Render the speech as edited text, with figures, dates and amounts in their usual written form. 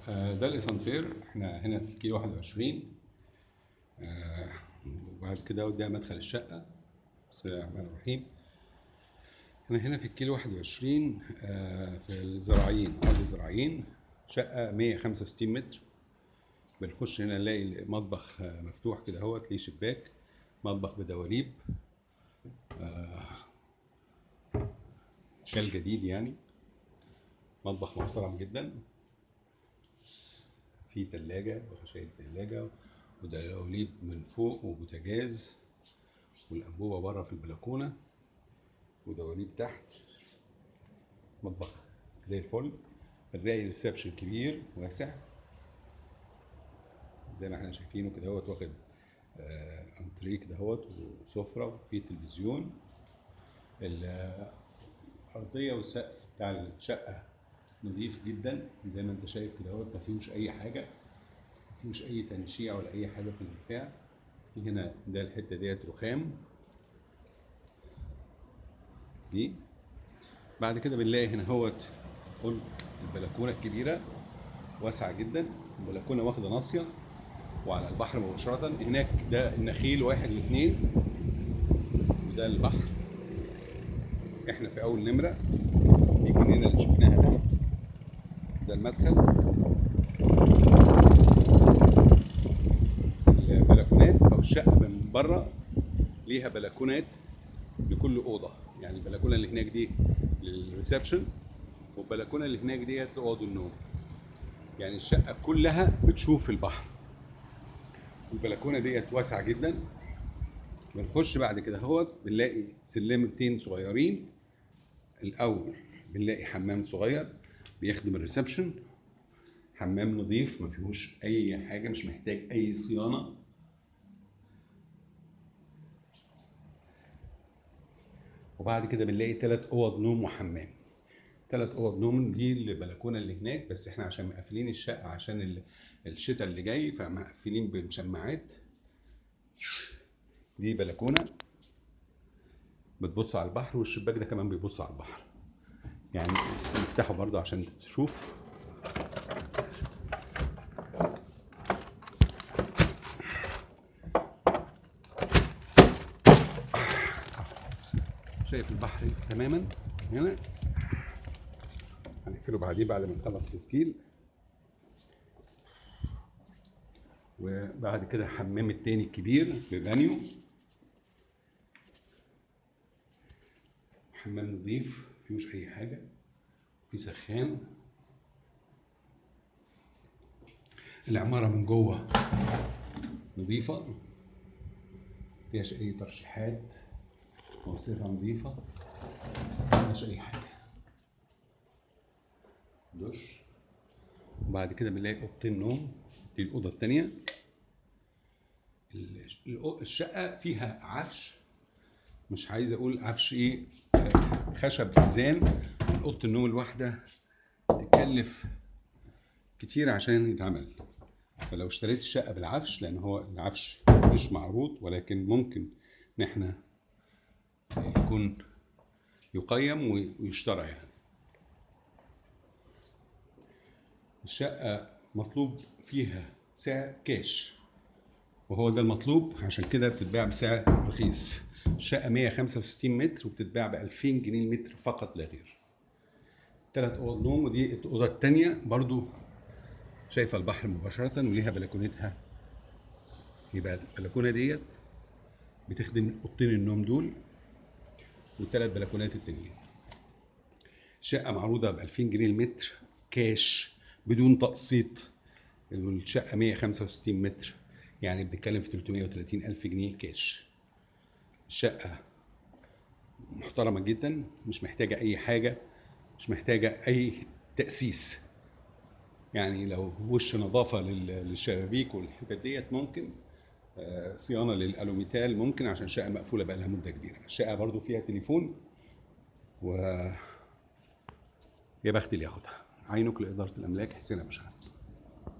ده الاسانسير. احنا هنا في الكيلو 21. وبعد كده ده مدخل الشقة. بسم الله الرحمن الرحيم. احنا هنا في الكيلو 21، في الزراعيين، ارض الزراعيين، شقه 165 متر. بنخش هنا نلاقي المطبخ مفتوح كده اهوت، ليه شباك، مطبخ بدواليب، شال جديد يعني، مطبخ محترم جدا، في تلاجة وخشاية تلاجة ودواليب من فوق وبوتاجاز، والأنبوبة بره في البلكونة، ودواليب تحت. مطبخ زي الفل. بنلاقي reception كبير واسع زي ما احنا شايفينه كده اهوت، واخد انتريه كده اهوت وسفرة وفي تلفزيون. الأرضية والسقف بتاع الشقة نظيف جدا زي ما انت شايف كده اهوت، ما فيهوش اي حاجة، ما فيهوش اي تنشيع ولا اي حاجة في البتاع. في هنا ده الحتة ديت رخام دي. بعد كده بنلاقي هنا اهوت البلكونه الكبيرة واسعة جدا، البلكونه واخده ناصية وعلى البحر مباشرة. هناك ده النخيل 1 و2، وده البحر. احنا في اول نمره، دي الجنينة اللي شفناها تحت، ده المدخل. البلكونات او الشقة من بره ليها بلكونات لكل اوضة، يعني البلكونه اللي هناك دي لل reception، والبلكونه اللي هناك ديت لاوض النوم. يعني الشقة كلها بتشوف البحر. البلكونه ديت واسعة جدا. بنخش بعد كده اهوت بنلاقي سلمتين صغيرين. الاول بنلاقي حمام صغير بيخدم ال reception، حمام نظيف ما فيهوش اي حاجة، مش محتاج اي صيانة. وبعد كده بنلاقي 3 اوض نوم وحمام. 3 اوض نوم دي البلكونه اللي هناك، بس احنا عشان مقفلين الشقة عشان الشتاء اللي جاي فمقفلين بمشمعات. دي بلكونة بتبص على البحر، والشباك ده كمان بيبص على البحر، يعني نفتحه برضه عشان تشوف. شايف البحر تماما هنا. هنقفله بعديه بعد ما نخلص تسجيل. وبعد كده حمام التاني الكبير ببانيو، حمام نظيف مفيهوش اي حاجة، في سخان. العمارة من جوه نظيفة، مفيهاش اي ترشيحات، مواسيرها نظيفة، مفيهاش اي حاجة. دش. وبعد كده بنلاقي اوضتين نوم، دي الاوضة الثانية. الشقة فيها عفش، مش عايز اقول عفش ايه، خشب زان. اوضة النوم الواحدة تكلف كتير عشان يتعمل، فلو اشتريت الشقة بالعفش، لان هو العفش مش معروض، ولكن ممكن ان احنا يكون يقيم ويشترى. يعني الشقة مطلوب فيها سعر كاش، وهو ده المطلوب، عشان كده بتتباع بسعر رخيص. الشقة 165 متر وبتتباع ب 2000 جنيه المتر فقط لا غير. 3 اوض نوم، ودي الاوضة الثانية برضو شايفه البحر مباشرة وليها بلكونتها. يبقى البلكونه ديت بتخدم اوضتين النوم دول والثلاث بلكونات التانيين. الشقة معروضة ب 2000 جنيه المتر كاش بدون تقسيط. الشقة 165 متر، يعني بنتكلم في 330 ألف جنيه كاش. الشقة محترمة جدا، مش محتاجة أي حاجة، مش محتاجة أي تأسيس. يعني لو وش نظافة للشبابيك والحتت ديت ممكن، صيانة للألوميتال ممكن، عشان شقة مقفولة بقى لها مدة كبيرة. الشقة برضو فيها تليفون، و يا بخت اللي ياخدها. عينك لإدارة الأملاك، حسين أبو شحاتة.